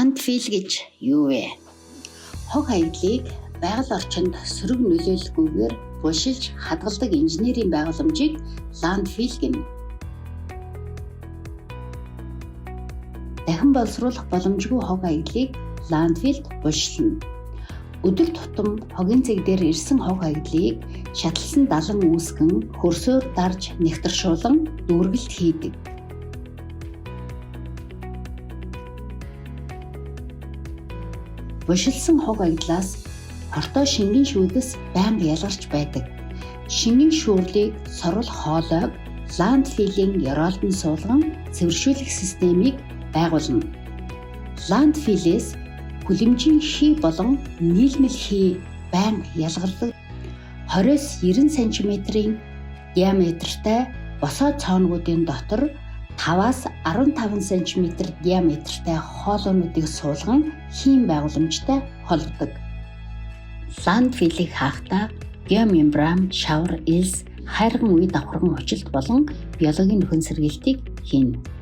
Landfill гэж юу вэ? Хог хаягдлыг байгаль орчинд сөрөг нөлөөлөхгүйгээр булшилж хадгалдаг инженерийн байгууламжийг landfill гэнэ. Дахин боловсруулах боломжгүй хог хаягдлыг landfill-д булшилна. Өдөр тутам хогийн цэг дээр ирсэн хог хаягдлыг шаталсан далан үүсгэн хөрсөөр дарж нягтаршуулан дүүргэлт хийдэг. Булшилсан хог хаягдлаас хортой шингэн шүүдэс байнга ялгарч байдаг. Шингэн шүүрлийг сорвол хоолойг landfill-ийн ёроолдон суулган цэвэршүүлэх системийг байгуулна. Landfill-ээс хүлэмжийн хий болон нийлмэл хий байнга ялгардаг. 20-90 см-ийн диаметртай босоо цооногуудын дотор 5-аас 15 см диаметртай хоолойнуудыг суулган хийн байгууламжтай холбодог. Landfill-ийг хаахдаа геомембран, шавар, элс, хайрган үе давхарган хүчилт болон биологийн нөхөн сэргийлтийг хийнэ.